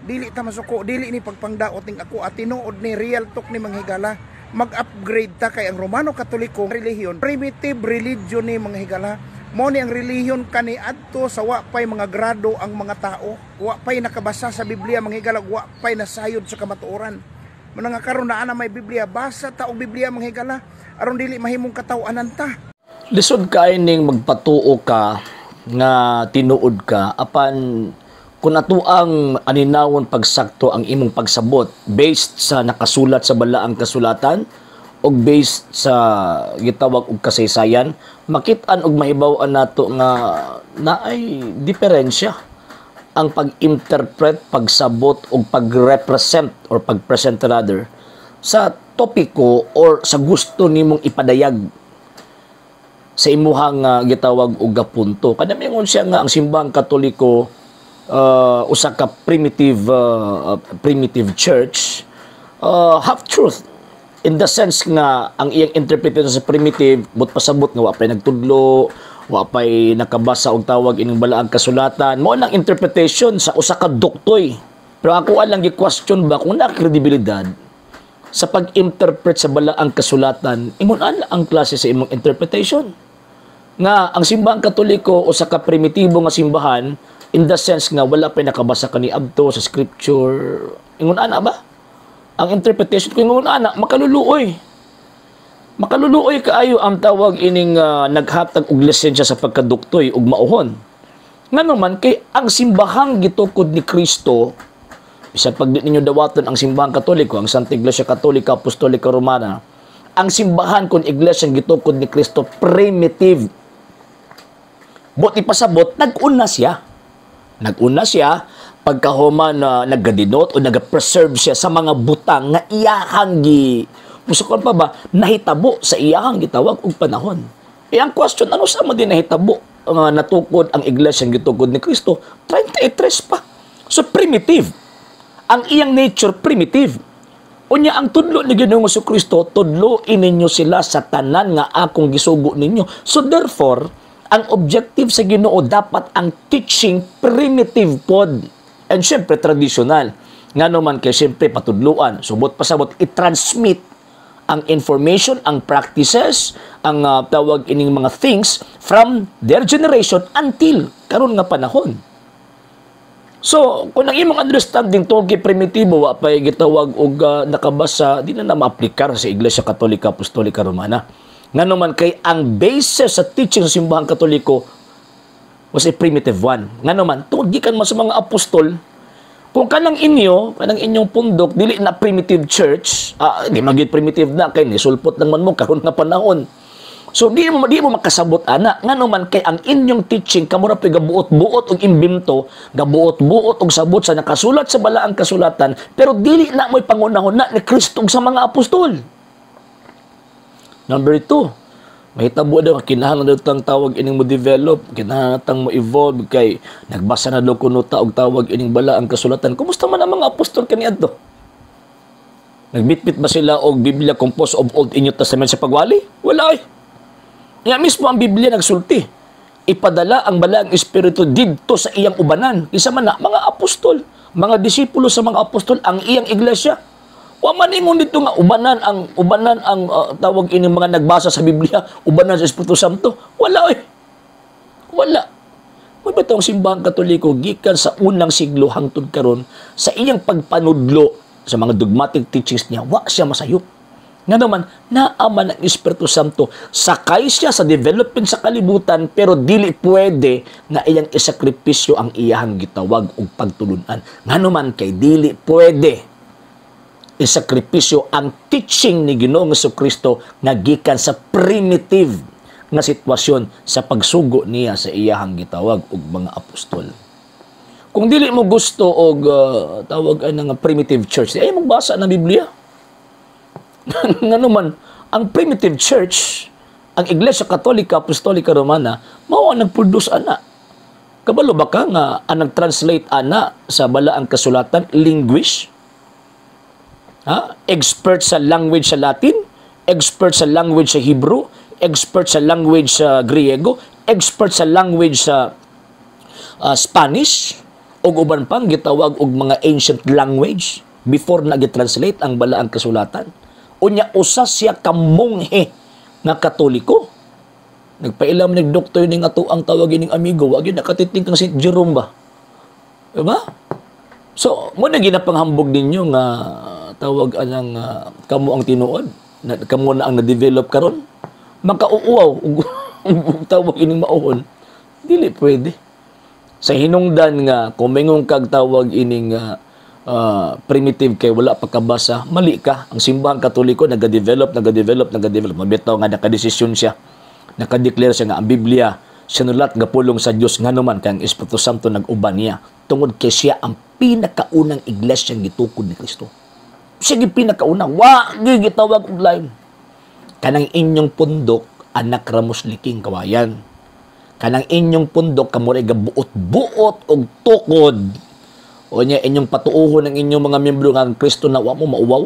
Dili ta masuko, dili ni pagpangdaot ning ako at tinuod ni, real talk ni, mga higala. Mag-upgrade ta kay ang Romano Katoliko relihiyon, primitive religion ni, mga higala. Mo ni ang relihiyon kani adto sa wa pay mga grado ang mga tao, wa pay nakabasa sa Biblia, mga higala, wa pay nasayod sa kamatuoran. Muna nga karon naa na may Biblia, basa ta og Biblia, mga higala, aron dili mahimong kataw-anan ta. Lisod kay ning magpatuo ka nga tinuod ka apan kung ato ang aninawon pagsakto ang imong pagsabot based sa nakasulat sa balaang kasulatan og based sa gitawag og kasaysayan, makit-an og mahibaw-an nato nga naay diferensya ang pag-interpret, pagsabot og pag-represent or pag-present rather sa topiko or sa gusto nimong ipadayag sa imuhang gitawag og gapunto. Kada mingon siya nga ang Simbahang Katoliko usa ka primitive church, half truth in the sense nga ang iyang interpretation sa primitive, but pasabot nga wa pay nagtudlo, wa pay nakabasa og tawag ining balaang kasulatan. Mao nang interpretation sa usa ka doktoy. Pero ako lang gi-question ba kung na kredibilidad sa pag-interpret sa balaang kasulatan, ingon ana ang klase sa imong interpretation nga ang Simbahang Katoliko usa ka primitibo nga simbahan in the sense nga wala pa nakabasa kaniadto sa scripture. Ingon ana ba ang interpretation? Ko ingon ana, makaluluoy, makaluluoy kaayo ang tawag ining naghatag og lisensya sa pagkaduktoy ug mauhon. Ngano man kay ang simbahang gitukod ni Kristo, bisan pag di ninyo dawaton ang Simbahang Katoliko, ang Santa Iglesia Katolika Apostolika Romana, ang simbahan kon iglesia gitukod ni Kristo, primitive. Buot ipasabot, nag-una siya. Nag-una siya pagkahuman na naggadinot o nag-preserve siya sa mga butang nga iyahang gi musukon pa ba nahitabo sa iyahang gitawag og panahon. E ang question, ano sa mo din nahitabo nga natukod ang iglesia gitukod ni Kristo? 33 pa. So primitive. Ang iyang nature, primitive. Unya ang tudlo ni Ginoong Kristo, "Tudloin ninyo sila sa tanan nga akong gisugo ninyo." So therefore, ang objective sa Ginoo dapat ang teaching primitive pod. And syempre traditional. Ngano man kay syempre patudluan, subot pasabot i-transmit ang information, ang practices, ang tawag ining mga things from their generation until karon nga panahon. So, kung ang imong understanding tungkol kay primitibo, wa pay gitawag og nakabasa, di na na maaplikar sa Iglesia Katolika Apostolika Romana. Ngano man kay ang basis sa teaching sa Simbahang Katoliko was a primitive one. Ngano man, tungod gikan man sa mga apostol. Kung kanang inyo, kanang inyong pundok, dili na primitive church, di magid primitive na kay nisulpot lang man mo karon nga panahon. So di mo makasabot ana, ngano man kay ang inyong teaching kamo ra pay gabuot-buot og imbento, gabuot-buot og sabot sa nakasulat sa balaang kasulatan, pero dili na mo'y pangunahon na ni Kristo ug sa mga apostol. Number 2, mahitabo daw kinahanglan daw tang tawag ining mo develop, kinahanglan tang mo evolve kay nagbasa na daw kuno ta og tawag ining balaang kasulatan. Kumusta man ang mga apostol kaniadto? Nagbitbit ba sila og Biblia composed of Old and New Testament sa pagwali? Wala eh. Nga mismo ang Biblia nagsulti. Ipadala ang balaang espiritu didto sa iyang ubanan. Isa man na, mga apostol, mga disipulo sa mga apostol, ang iyang iglesia. Wa man ingon dito nga ubanan ang tawag ini mga nagbasa sa Biblia, ubanan sa Espiritu Santo. Wala eh. Wala. Mao ba itong Simbahang Katoliko gikan sa unang siglo hangtod karon, sa iyang pagpanudlo sa mga dogmatic teachings niya, wa siya masayop. Nga naman, naaman ang Espiritu Santo, sakay siya sa development sa kalibutan, pero dili pwede nga iyang isakripisyo ang iyahang gitawag og pagtulunan. Nga naman kay dili pwede isakripisyo ang teaching ni Ginoong Kristo nga gikan sa primitive nga sitwasyon sa pagsugo niya sa iyahang gitawag og mga apostol. Kung dili mo gusto og tawag ay nga primitive church, ay magbasa ng Biblia. Ngano man, ang primitive church, ang Iglesia Katolika Apostolika Romana, mao ang nagproduce ana. Kabalo ba ka nga ang nag-translate ana sa balaang kasulatan, linguist? Ha? Expert sa language sa Latin, expert sa language sa Hebrew, expert sa language sa Griego, expert sa language sa Spanish, Ug uban pang gitawag og mga ancient language before na gitranslate ang balaang kasulatan. Unya usa siya ka monghe nga Katoliko. Nagpailam nig doktor ning ato ang tawag ining amigo, wa gyud nakatiting kang St. Jerome ba? Diba? So, mo na ginapanghambog ninyo nga tawag anang kamo ang tinuod, na, kamo na ang na-develop karon. Makauuaw ug ug tawag ining mauhon. Dili pwede. Sa hinungdan nga kung mingon kag tawag ining primitive kay wala pa kabasa, mali ka. Ang Simbahang Katoliko naga-develop, naga-develop, naga-develop. Mabitaw nga nakadesisyon siya. Nakadeclare siya nga ang Biblia sinulat nga pulong sa Dios, ngano man kay ang Espiritu Santo nag-uban niya tungod kay siya ang pinakaunang iglesia gitukod ni Kristo. Siya gi pinakauna, wa gi gitawag og lain. Kanang inyong pundok, anak Ramos Liking Kawayan. Kanang inyong pundok kamo ray gabuot-buot og tukod. O niya inyong patuuhon ng inyong mga miyembro nga ang Kristo na wa mo mauwaw.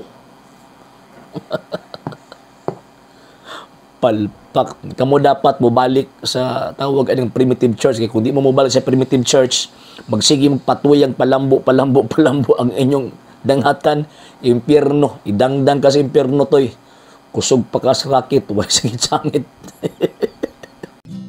Palpak. Kamo dapat mobalik sa tawag aning primitive church, kay kung di mo mobalik sa primitive church, magsige patuyang palambo, palambo, palambo ang inyong danghatan, impyerno. Idangdang ka sa impyerno toy. Kusog pa ka sa rakit, way sangit-sangit.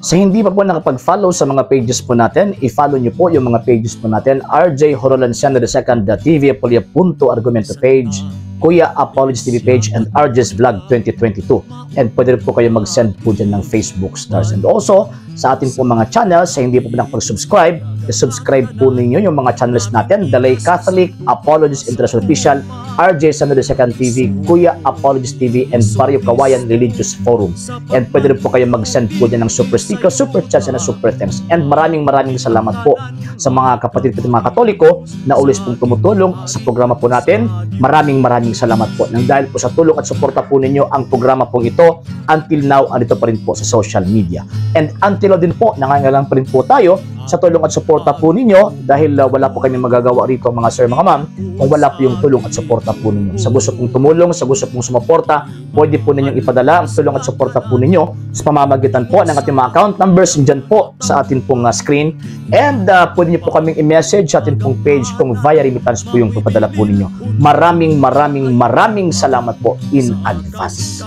Sa hindi pa po nakapag-follow sa mga pages po natin, i-follow nyo po yung mga pages po natin. RJ Horolanciano II, TV Apolia Punto Argumento page, Kuya Apologies TV page, and RJ's Vlog 2022. And pwede rin po kayo mag-send po dyan ng Facebook stars. And also, sa ating po mga channels, sa hindi po nakapag-subscribe, i-subscribe po ninyo yung mga channels natin. The Lay Catholic, Apologies International Official, RJ Sano II TV, Kuya Apologies TV, and Barrio Kawayan Religious Forum. And pwede rin po kayo mag-send po dyan ng super sticker, super chats, and super thanks. And maraming maraming salamat po sa mga kapatid ko mga Katoliko na always pong tumutulong sa programa po natin. Maraming maraming salamat po. Nang dahil po sa tulong at suporta po ninyo ang programa pong ito, until now, andito pa rin po sa social media. And until now din po, nangangailangan pa rin po tayo sa tulong at suporta po ninyo dahil wala po kami magagawa rito, mga sir, mga ma'am, kung wala po yung tulong at suporta po ninyo. Sa gusto pong tumulong, sa gusto pong sumuporta, pwede po ninyong ipadala ang tulong at suporta po ninyo sa pamamagitan po ng ating mga account numbers dyan po sa atin pong screen. And pwede niyo po kaming i-message sa atin pong page kung via remittance po yung papadala po ninyo. Maraming maraming maraming salamat po in advance.